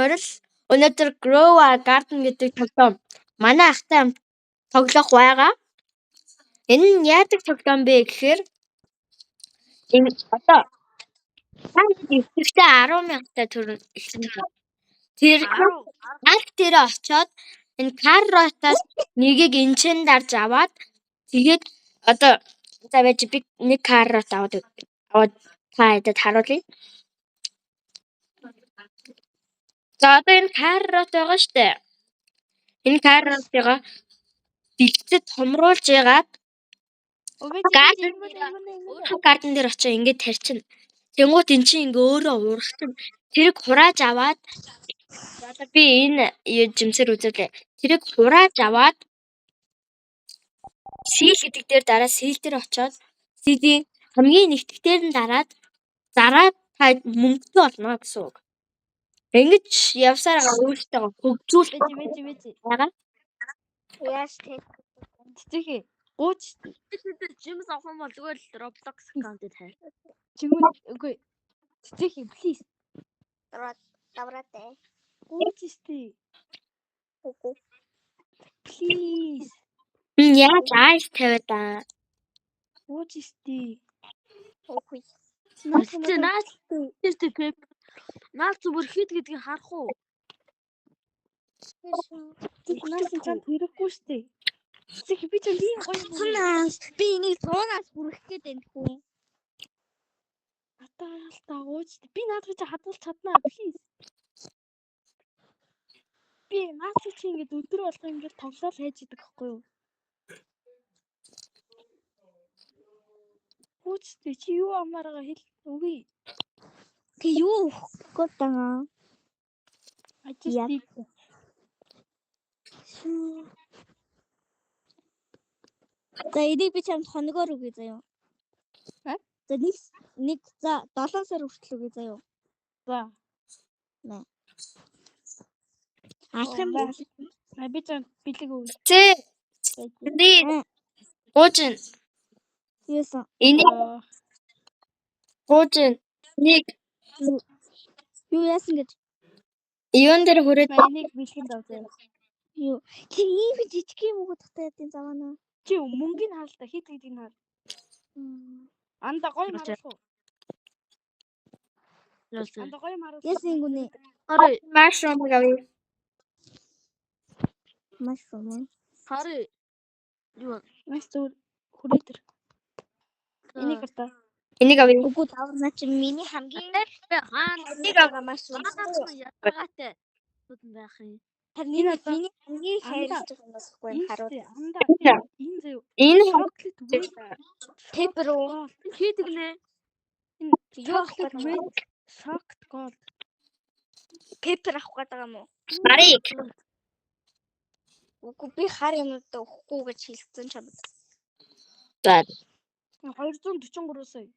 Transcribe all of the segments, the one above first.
морил. Өнөөдөр Grow a Garden гэдэг тоглоом манай ахтай хамт тоглох байгаа. Энэ нь яадаг тоглоом бэ гэхээр энэ одоо та ихэвчлэн 10 мянгатай төрнө. Тэр банк дээр очиод энэ carrot-аас нэгийг энэчэн дарж аваад, тэгээд одоо за байж, би нэг carrot аваад та хэдэд харуулъя. За, одоо энэ carrot байгаа штэ. Энэ carrot-ыг дэлгэцэд томруулж ягаад garden, garden дээр очиж ингээд тарьчихна. Тэнгүүт эн чинь ингээ өөрөө урагшина. Тэрийг хурааж аваад, одоо би энэ жимсээр үзүүлээ. Тэрийг хурааж аваад seal гэдэг дээр дараа seal дээр очиод seed-ийн хамгийн нэгтгэх дээр нь дараад зараад та мөнгөтэй болно гэсэн үг. Ингэж явсаар байгаа өөртөө хөгжүүлэх байгаа. Яаж тэг? Цэцэхэ гууч. Gems авах юм бол зүгээр л Roblox account-д хай. Чимээ үгүй. Цэцэхэ, please. Давраатай. Гууч штэ. Үгүй. Please. Яаж ice тавиад аа. Гууч штэ. Үгүй. Наас Наас тэр пеп. Наас зүгээр хит гэдгийг харах уу? Наас чамд хэрэггүй штэ. Цэцэхэ, би чамд ийм гоё юм. Цунаас би энийг 100-аас хүргэх гээд байна хүү. Хатаалта гууч. Би наадах чи хадгалж чаднаа, please. Би наас чи ингээд өдөр болго ингээд тоглоод хайж идэг байхгүй юу? Гууч чи юу амаараа хэл үгүй. Тэг юу өгөх гээд байгаа? Ажил. За, энийг би чамд хоногоор өгье заяа. За, нэг нэг, за, 7 сар хүртэл өгье заяа. За. Нэ. Алах юм бол би чамд бэлэг өгье. Цэ. Гуужин. Юусан? Энийг гуужин. Нэг юу яасан гэж? Юун дээр хүрээд энийг бэлгийн зав заяа. Юу? Чи ийм жижиг юм уу гэдэгтэй ядын заваана. Чи мөнгөний хар л та, хит гэдгийг хар. Анда гоё юм харуулах уу? Анда гоё юм харуулах. Яасан гүнэ? Харъя. Mushroom авъя. Mushroom. Харъя. Юу? Маш зүгээр хүрээ тэр. Энийг хар та. Энийг авъя. Үгүй, давар наа чи миний хамгийн хаана энийг аваа mushroom. Ядаргаатай байх юм. Харин энэ миний хамгийн хайрлаж байгаа юм болохгүй харуул. Анда энэ заяа. Энэ chocolate pepper уу? Хийдэг нэ. Юу авах гээд байгаа юм? Shocked gold. Pepper авах гээд байгаа юм уу? Харыг. Үгүй, би хар юмнуудаа өгөхгүй гэж хэлсэн чамд. За. 243 сая.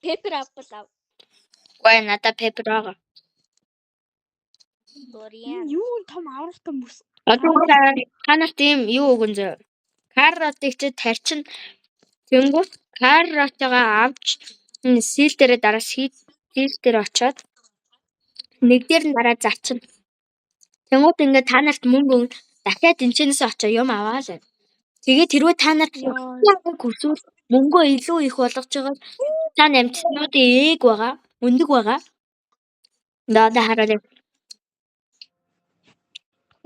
Pepper авбал ав. Үгүй, надад pepper байгаа. Durian. Юу том авралтай мөс. Одоо та нарт ийм юу өгөн зөө. Carrot-ыг чи тарчин, тэнгуут carrot-ыгаа авч seal дээрээ дараа seal дээр очиод нэг дээр нь дараа зарчна. Тэнгуут ингээд та нарт мөнгө өгнө. Дахиад энэчнээс очоо юм аваа л. Тэгээд хэрвээ та нар хүсвэл мөнгөө илүү их болгож байгаа та амьтнуудын ээг байгаа, өндөг байгаа. Одоо харуулъя.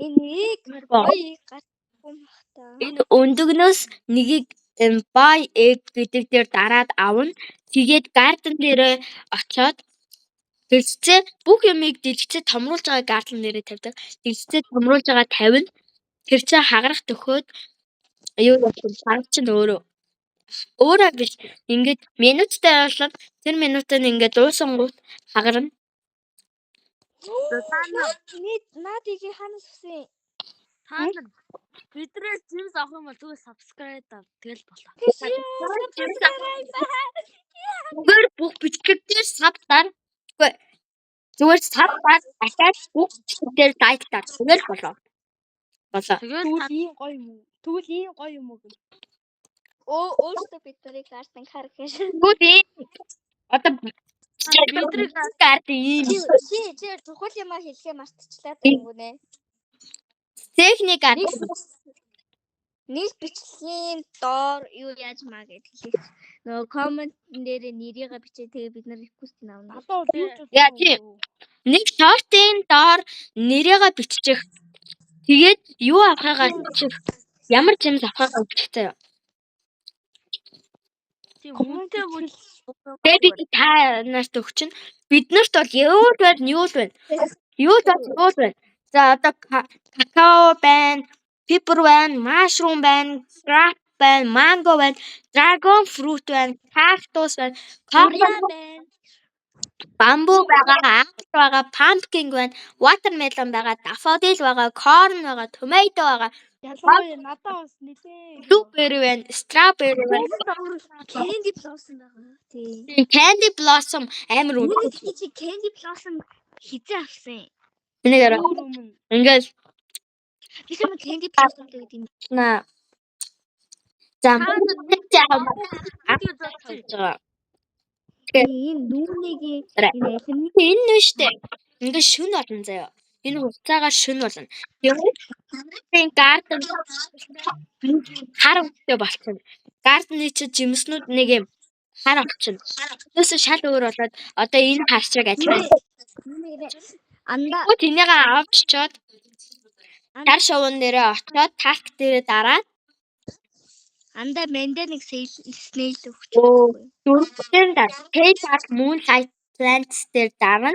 Энэ ээг гоё гарахгүй юм бах та. Энэ өндөгнөөс нэгийг buy egg гэдэг дээр дараад авна. Тэгээд garden дээрээ очиод дэлгэцээ бүх юмыг дэлгэцээ томруулж байгаа garden дээрээ тавьдаг. Дэлгэцээ томруулж байгаа тавина. Тэр чинь хагарах төхөөд юу яах вэ? Хагарах чинь өөрөө өөрөө биш, ингээд минуттай байлаа. Тэр минут нь ингээд дуусангуут хагарна. Наад ийг хаанаас авсан? Та нар бидрээс gems авах юм бол зүгээр subscribe дав. Тэгэл болоо. Зүгээр бүх бичлэг дээр sub дар. Үгүй. Зүгээр sub дар, дахиад бүх бичлэг дээр like дар. Тэгэл болоо. Болоо. Тэгэл Тэгвэл ийм гоё юм уу? Тэгвэл ийм гоё юм уу гэнэ? Өөртөө бид нарыг garden хар гэж. Тэгвэл ийм одоо Бидрэг Garden ийм. Чи чухал юм а хэлэхээ мартчихлаа дөнгөнэ. Техник garden. Нэг бичлэгийн доор юу яаж маа гэд хэлэх. Нөгөө коммент дээр нэрийгээ бичээ, тэгээ бид нар request авна. Одоо бол юу ч Яа, тийм. Нэг short-ын доор нэрийгээ бичих. Тэгээд юу авахыгаа бичих. Ямар gems авахыгаа бичих заяа. Тийм үнэтэй бүр Тэгээ би та нарт өгчин. Бид нарт бол юу л байна, юу л байна. Юу л байна, юу л байна. За, одоо какао байна, pepper байна, mushroom байна, grape байна, mango байна, dragon fruit байна, cactus байна, Durian байна. Bamboo байгаа, apple байгаа, pumpkin байна, watermelon байгаа, daffodil байгаа, corn байгаа, tomato байгаа, Ялангуяа надад бас нилээ. Blueberry байна, strawberry байна. Candy blossom байгаа. Тийм. Candy blossom амар үнэтэй. Үүний чи candy blossom хизээ авсан юм? Энийг арай Өөр өмнө. ингээл Би ч юм candy blossom гэдэг юм. на. За, байгаа. Энэ нүүнэгийн энэ алим Энэ нь штэ. Ингээ шүн болно заяа. Энэ хугацаагаар шүн болно. Тэгээд garden хар өнгөтэй болчихно. Garden-ы чи gems нүүд нэг юм хар болчихно. Тэрнээс шал өөр болоод одоо энэ хар шиг адилхан. Анда. Тэнийг авчичоод шар шувуун дээрээ очиод task дээрээ дараад Анда мендэ нэг snail өгч. Дөрөвдүгээр дараа Pale Dark Moonlight Plants дээр дарна.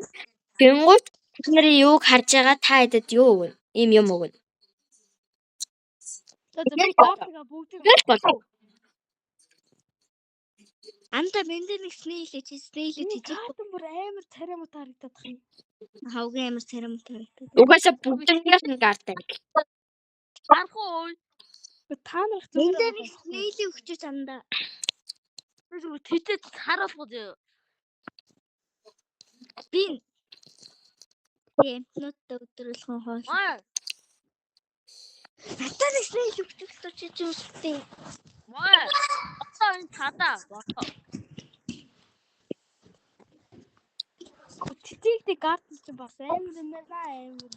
Тэнгүүт та нарын юуг харж байгаа, та хэдэд юу өгнө? Ийм юм өгнө. За за, би доортойгоо бүгдийг Тэгэл болов. Анда мендэ нэг snail чи snail Энэ чи garden бүр амар царай муутай харагдаад тах юм. Хавгийн амар царай муутай харагдаад. Угаасаа бүгднийх нь garden. Харах уу? Та нарах Мендэ зүгээр. нэг snail өгчөөч, анда. Би зүгээр тэтэд харуулах уу? Би эмтнүүдтэй өдрөлгөн хоол. Маа. Надад нэг snail өгчөөч чи чи үстэй. Маа. Одоо энэ цадаа болоо. Тэтигтэй garden чинь бас амар юм байна, амар.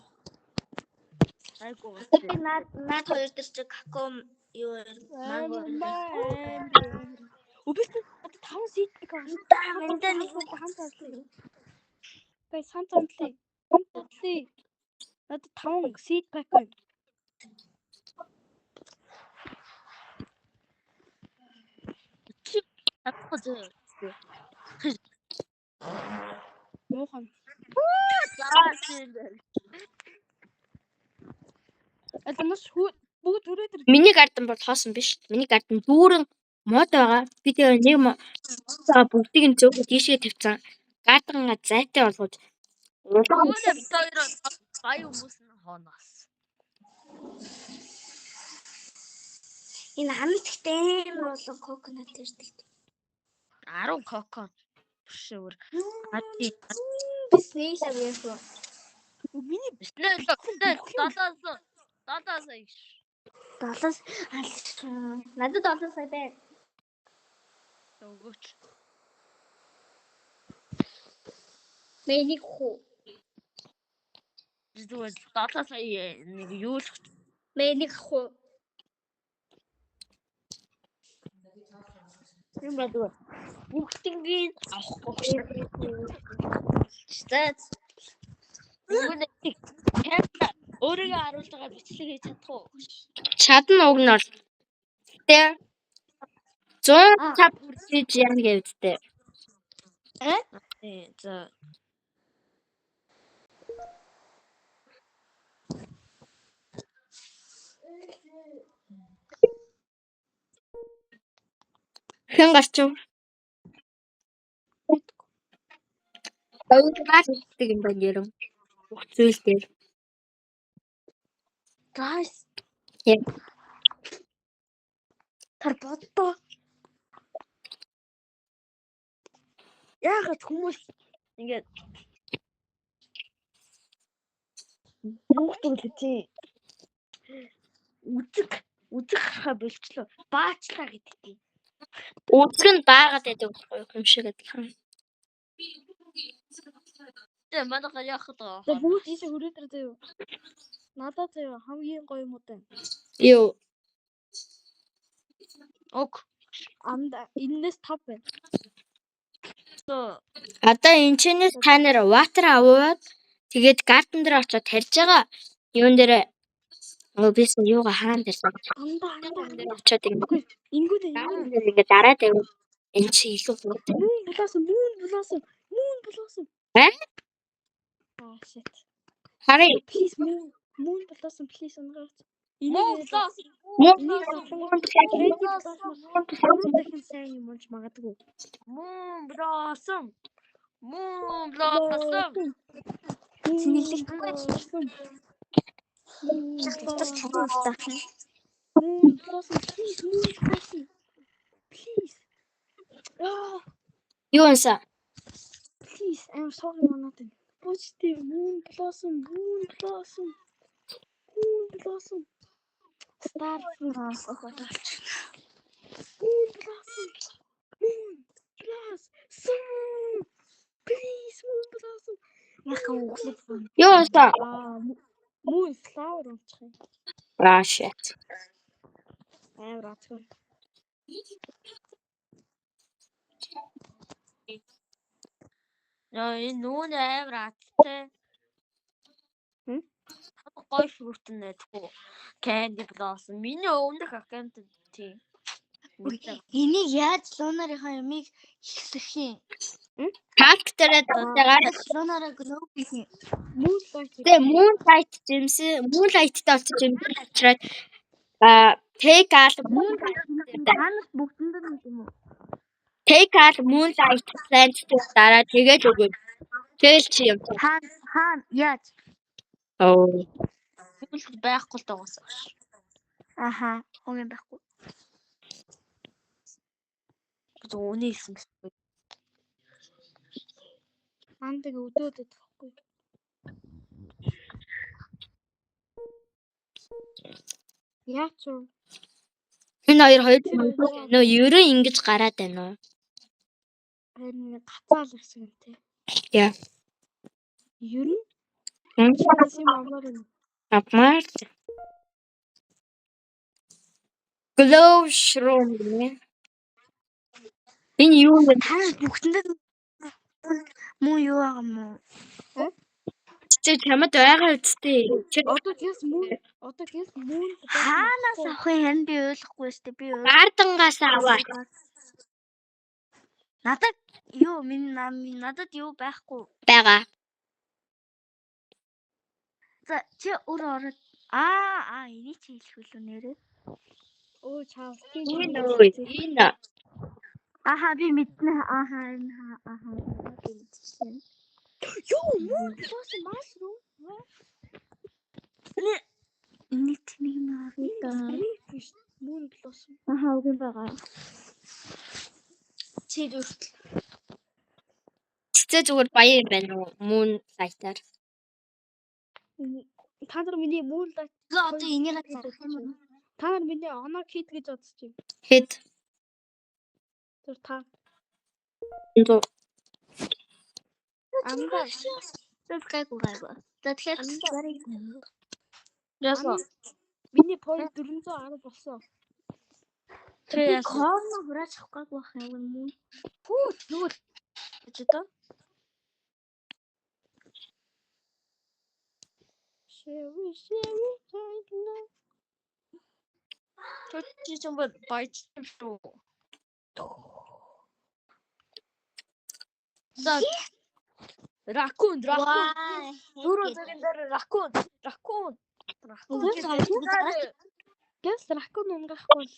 Айгуу. Би над над хоёр дээр чи какао юу манго. Амар юм аа, амар. Үгүй би одоо 5 seed pack авсан. Мендэ нэг Хамт онтлоо. Бай, хамт онтлоо. Хамт онтлоо. Надад 5 seed pack байна. Чи чадахгүй зөө. Муухан. За, тийм. Одоо маш бүгд өрөөдөр Миний garden бол хоосон биш. Миний garden дүүрэн мод байгаа. Би тэгээ нэг мод байгаа, бүгдийг нь зөөгөө тийшээ тавьсан. Garden-га зайтай болгож Үүнээ бид хоёр баян хүмүүс нь хооноос. Энэ амт ихтэй амар олон coconut ирдэг. 10 коко. Биш өөр. Ади. Би snail авъя. Миний Снэ 7 7 сая. 7 аль надад 7 сая байна. Өгөөч. Мэ нэг хүү. Зүгээр 7 сая нэг юу л Мэ нэг хүү. юм ба зүгээр. Бүгднгийн авахгүй. За. Нөгөө нэг өөрийгөө харуулж байгаа бичлэг хийж чадах уу? Чадна уг нь бол. Гэтэ 100 sub хүрч яана гэвдтэй. Тий, за. Хэн гарчив? Хоёулаа хийдэг юм байна ерөн. Бүх зүйл дээр. Guys. Yeah. Тэр боддоо. Яагаад хүмүүс ингээд бүгд л тий үзэг үзэг харахаа болчлоо. Баачлаа гэдэг тийм. Үзэг нь баагаад байдаг байхгүй юу? Юм шиг адилхан. Тэ манайха яах гээд байгаа За юм. бүгд ийшээ хүрээд ир заяа. Надад заяа хамгийн гоё мод байна. Юу? Ок. Анд энэс 5 байна. Одоо энэ чинээс та нэр water аваад тэгээд garden дээр очиод тарьж байгаа. Юун дээр өө бис юугаа хаан тарьсан. Анда анда анда. Дээр очиод ингэ Үгүй ингүүд garden ингүүд. дээр ингэ дараад байвал энэ чи илүү хурдан. Moon blossom, moon blossom, moon blossom. Э? Аа shit. Харъя. Please moon, moon blossom please унгаач. Мөн Энийг blossom. Moon энийг Moon Candy blossom. blossom гурван дахин сайн юм болж магадгүй. Moon blossom. Moon blossom. Цэнэглэгдэхгүй. Blossom. Дотор чанар үлдэх. Moon blossom please, moon blossom. Please. Аа, Юу унсан? please I'm sorry манад байна. Бууч тий moon blossom, moon blossom. Moon blossom. Star fruit. Moon blossom. Moon blossom. Please moon blossom. Яг өглөө. Юу унсан? Аа, moon flower унчих юм. Аа shit. Амар азгүй. Яа энэ нүүн амар аттай. Хм? Гой fruit нэтгүй. Candy blossom. Миний өмнөх аккаунт тийм. Энийг яаж лунарынхаа юмыг ихсэх юм? Task дээр дараагаар Лунараа glow гэх юм. Moonlight. тэгээ Moonlight жимсэн Moonlight-тай болсон жимсэн авчираад аа take all Moonlight танаас бүгдэнд нь юм уу? Take all Moonlight plant дээр дараа тэгээд өгөө. Тэгэл чи юм. Хаан хаан яаж? Оо. Зүйл байхгүй л дагуулсан. Аха, хог юм байхгүй. Зөв үний хэлсэн байсан. Мандаг өдөөд идэх байхгүй. Яач вэ? Энэ хоёр хоёр нөө ерөн ингэж гараад байна уу? Харин гацаал гэсэн юм те. Яа. Ер нь Хм. юм авмаар байна. Авмаар. Glow shroom гэнэ. Энэ юу вэ? Та нар бүгдэнд нь муу юу байгаа юм уу? Чи чамд байгаа үсттэй. Чи Одоо гэс мөн одоо гэс мөн Хаанаас авах юм харин би ойлгохгүй шүү дээ. Би гардангаас аваа. Надад юу минь надад юу байхгүй. Байгаа. За чи өөрөө ороод аа энийг чи хэлэх үлээ нэрээ. Өө чаав. Энэ өө энэ Аха би мэднэ. Аха энэ аха би мэдчихлээ. Юу мөн blossom mushroom. Энийг тэнэг наарыг Биш мөн blossom. Аха үг юм байгаа. Чи зүртэл цэцээ зүгээр баян юм байна уу? Moonlight-аар. Та нар миний moonlight За одоо энийг зарах юм уу? Та нар миний оноо хит гэж бодож байна. Хэд? Тэр та 100. андаа Тэр гайгүй гайгүй. За тэгэхээр зарыг Яасан. миний point 410 болсон. Тэр би яасан. корн хурааж авах гайгүй байх юм уу? Пүү тэгвэл гэж одоо. Шэви шэви тайна. Чи ч юм бол баяж шүү. За ракун ракун. Дөрөв цагийн дараа ракун ракун ракун. Гэс ракун унгахгүй бол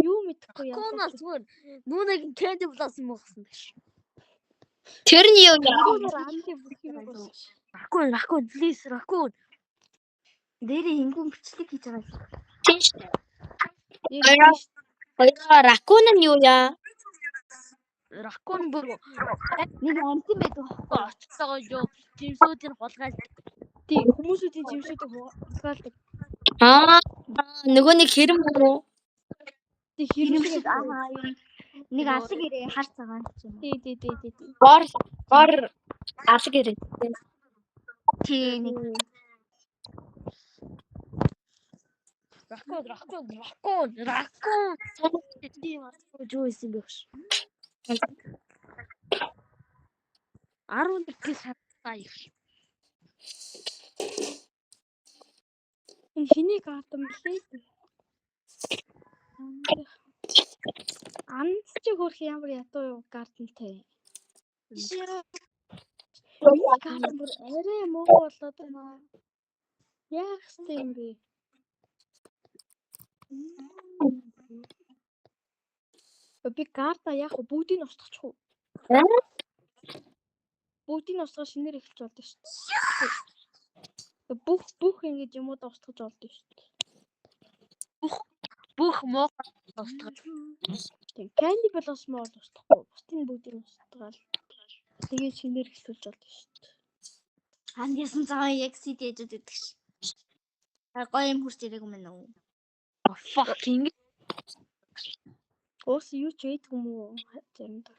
юу мэдэхгүй яа. Ракунаас зүгээр нүунийг candy blossom уусан биш. Тэр нь юу юм? Ракунаар анти бүх юм болсон. Ракун ракун please ракун. Дээрээ хингүүн бичлэг хийж байгаа юм. Тийм шүү дээ. Яг Хоёроо хоёроо ракун нь юу яа? Ракун бүр Нэг амтан байдаг аахгүй. очтойгоо юу жимсүүдийг хулгайлдаг. тий хүмүүсүүдийн жимсүүдийг хулгайлдаг. Аа нөгөө нэг хэрэм үү? Тий Хэрэмшиг хэрэмшиг аа юм. Нэг алаг ирээ хар цагаан ч юм. тий тий тий тий тий. Гор гор Алаг ирээ. Тий нэг Ракун, ракун, ракун, ракун. Тийм юу исэн бэ гэж. 11 гэл хатаа их. Энэ хэний гардам блээ? Анц чи хөрх ямар ядуу юу гардентай. Миний гарден бүр арай муу болоод байна. Яах ёстой юм бэ? Би гарда яах вэ? Бүгдийг нь устгачих уу? Бүгдийг нь устгах шинээр эхэлж болдог шүү дээ. Бүх ингэж юмудаа устгаж болдог шүү дээ. Бүх муухай устгах. Тийм. Candy Blossom бол устгахгүй. Бусдын бүгдийг нь устгаал. Тэгээд шинээр эхлүүлж болдог шүү дээ. Анд ясан заа яг сид яжууд идэг ш. А гоё юм хурц ирээгүй мэн үү? Fuck ингэ Уус юу ч ээдэг юм уу? Заримдаа.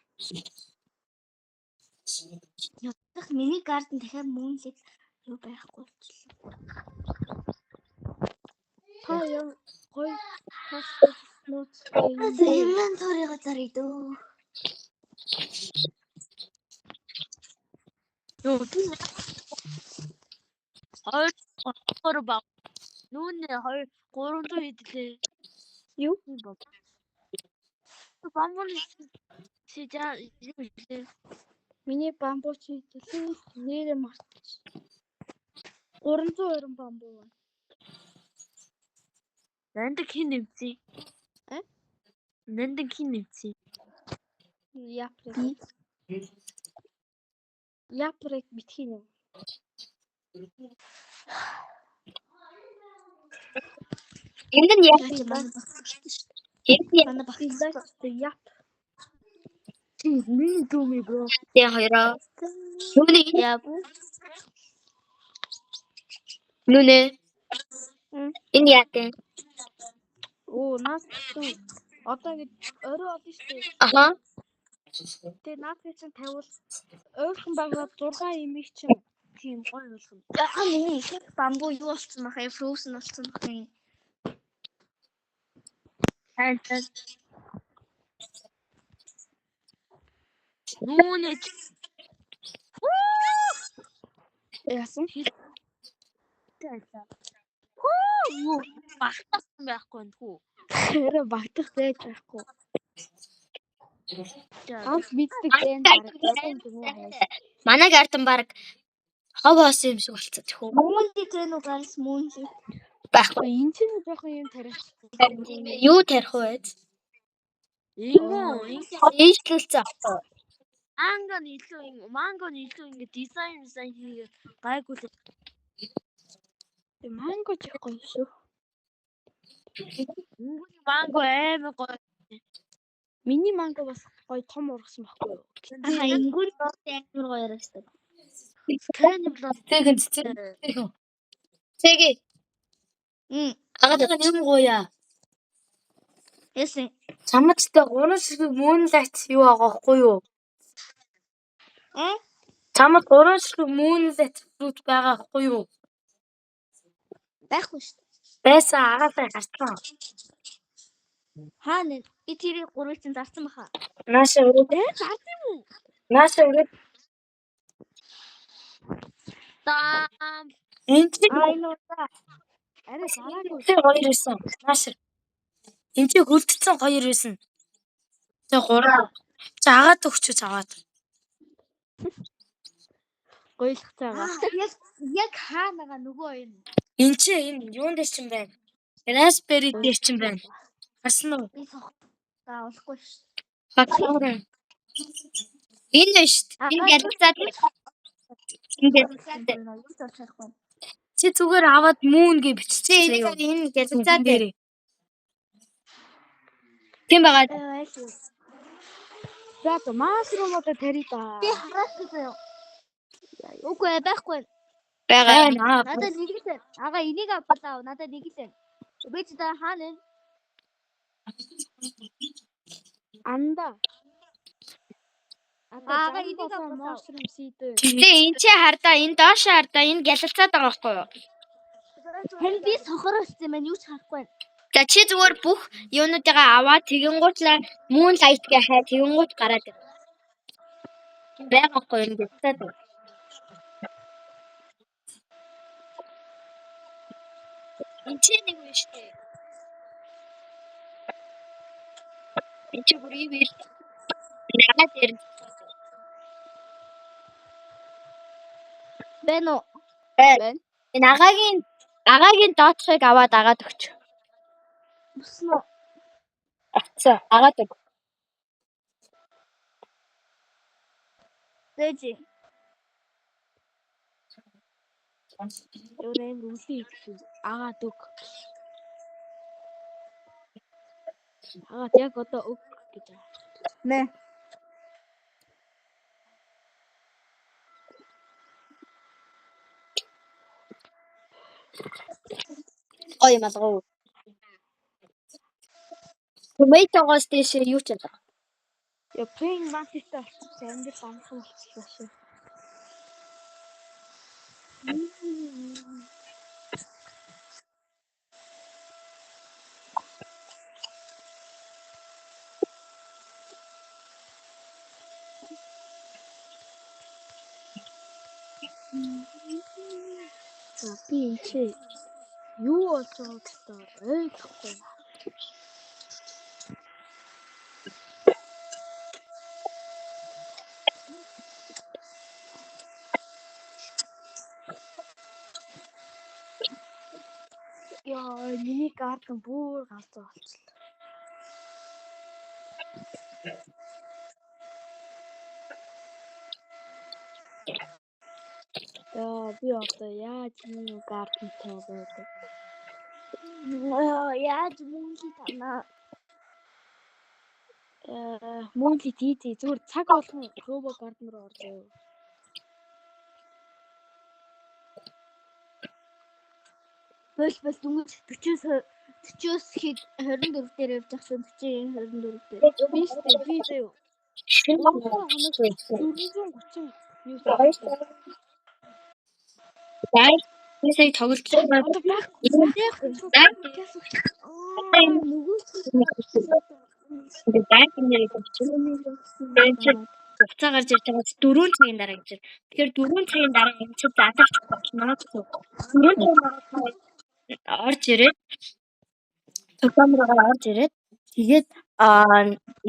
Ядах миний гарден дахиад мөн л юу байхгүй болчихлоо. Та яа гоё тас нууцтай юм. Инвенториго зарыг дөө. юу би хоёр гурав баг. Нүүнэ 2 300 хэдлээ. Юу? Бамбун чи жаа юу хэлээ? Миний бамбуу чи хэдлээ нэрээ мартчих. 320 бамбуу байна. Нандин хин нэмсэн? Э? Нандин хин нэмсэн? Япрыг. Япрыг битгий юм. Энд нь яа Яа чи манай багш шүү энд нь дээ. Манай багш. Яп. Чи миний дүү бро. яа хоёроо. Нүнэ Яа. нүнэ. М. Энэ яа вэ? Оо наас чинь одоо ингэж орой болно шүү дээ. Аха. Тэгээ наадхыг чинь тавиул ойрхон байгаад 6 имийг чинь Тийм гоё болгоно. Яа миний их бамбуу юу болцсон бах юм? Frozen болцсон бах юм. Тань тань. Нүүнэ чи яасан? байлаа. Юу багтаасан байхгүй нэ хүү. Арай багтах зайж байхгүй. За Анх мэддэг зайн бараг одоо юм уу хайж. Манай гарден баг хов хоосон юм шиг болцсон тэхүү. Moonlit вэ нү guys moonlit. Байхгүй. Энэ чинь жоохон юм тариач. Юу тарих вэ? Ингүү ингэ Ийшлүүлсэн. манго нь илүү ингэ манго нь илүү ингэ дизайн дизайн хийгээд гайгүй л Тэг манго ч их гоё шүү. Ингүүний манго амар гоё. Миний манго бас гоё том ургасан байхгүй юу? Аха ингүүр амар гоё ярагчдаг. Тань блок Тэгэн цэцэг. Цэгэ. Мм. Агаад юм гоёа. Яасан. Чамдтай гурван ширхэг Moonlight юу байгаа байхгүй юу? М? Чамд гурван ширхэг Moonlight fruit байгаа байхгүй юу? Байхгүй шүү. Байсан агаасаа харсан. Хаана вэ? Би тэрийг гурвыг чинь зарсан баха. Нааша өрөөд зард юм уу? нааша өрөөд Дам энэ чинь Аа энэ удаа арай зараагүй. хоёр байсан. Нааша. Энэ чинь хөлдсөн хоёр байсан. Тэг гурав. За агаад өгчөөч аваад. Гойлох цаагаа. Яг яг хаана байгаа нөгөө хоёр нь. Энэ чинь энэ юун дээр чинь байна? Raspberry дээр чинь байна. Харсан уу? Би сох. За болохгүй шүү. Хатсан. Энэ байна шүү дээ. Энэ гялцаад энэ гялцаад Юу ч болж чадахгүй. чи зүгээр аваад moon гэж биччихээ. Энэ гялцаад дээр. Тийм байгаа. Айл. За за масрумуудаа тарий да. Би хараахгүй заяа. Үгүй ээ, байхгүй. Байгаа. Байна. Надад нэг л байна. Ага энийг авбалаа. Надад нэг л байна. Би ч да хаана вэ? Анда. Одоо Ага, энийг 60 авах. mushroom seed. Гэтэ энэ чи хардаа энэ доош хардаа энэ гялалцаад байгаа байхгүй юу? Харин би сохор болсон юм байна. Юу ч харахгүй байна. За чи зүгээр бүх юунуудыгаа аваад тэгэнгуутлаа moonlight гэ хай тэгэнгуут гараад ир. Байгаа байхгүй юу? Энэ гялалцаад байгаа. Энд чи нэг юм шүү дээ. Энд чи бүр ийм ир. Нагаа дээр нь. Байна уу? Байна. Байна. Энэ агагийн доотхыг аваад агаад өгч. Өснө үү? Авцаа. Агаад өг. Дэж. Өөр амар үлээ идэх. Агаад өг. Агаад яг одоо өг гэж байгаа. Нэ. Гоё юм алгуу. Томатогоос дээшээ юу ч алга. Я praying mantis-тай болчихсон амьдрал амархан болчихлоо шүү. За би энэ чи юу болж байгааг ёстой ойлгохгүй. Яа, миний garden бүр галзуу болчихлоо. Яа, би одоо яаж ийм garden-тай байдаг? Яаж мөнгө танаа? Мөнгө тийзээ зүгээр цаг болгон робо garden руу орж яв. Бол бол дөнгөж 40-өөс хэд 24 дээр явж ахсан 40 24 дээр. Би штэ би заяа. Шинэ 3 хоног 430 юу тавьсан. За би сая тоглож байгаа. Одоо байхгүй. Аа нөгөө Хугацаа гарч ирж байгаа 4 цагийн дараа гэж. Тэгэхээр 4 цагийн дараа энэ чи задарч болно гэсэн үг. 4 цагийн дараа орж ирээд тоглоом руугаа орж ирээд тэгээд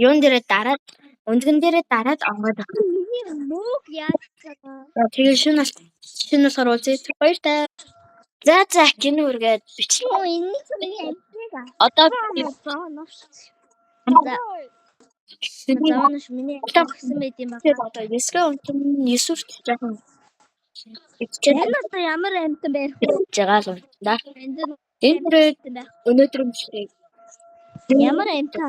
юун дээрээ дараад өндгөн дээрээ дараад онгоод авах. Миний мөөг яаж байгаа? Тэгээд шинэ болохоор уулзъя. Баяртай. За за кино үргээд бичлэг. Оо энэ ч миний амтныг Одоо зоонош. Зоонош миний амт гэсэн байт юм байна. Одоо 9-ийн унтан 9 хүртэл жоохон бичээд Энэ одоо ямар амтан байх вэ? байгаа л да. Энд Энэ бүрээ байх. өнөөдөр бичлэг Ямар амтан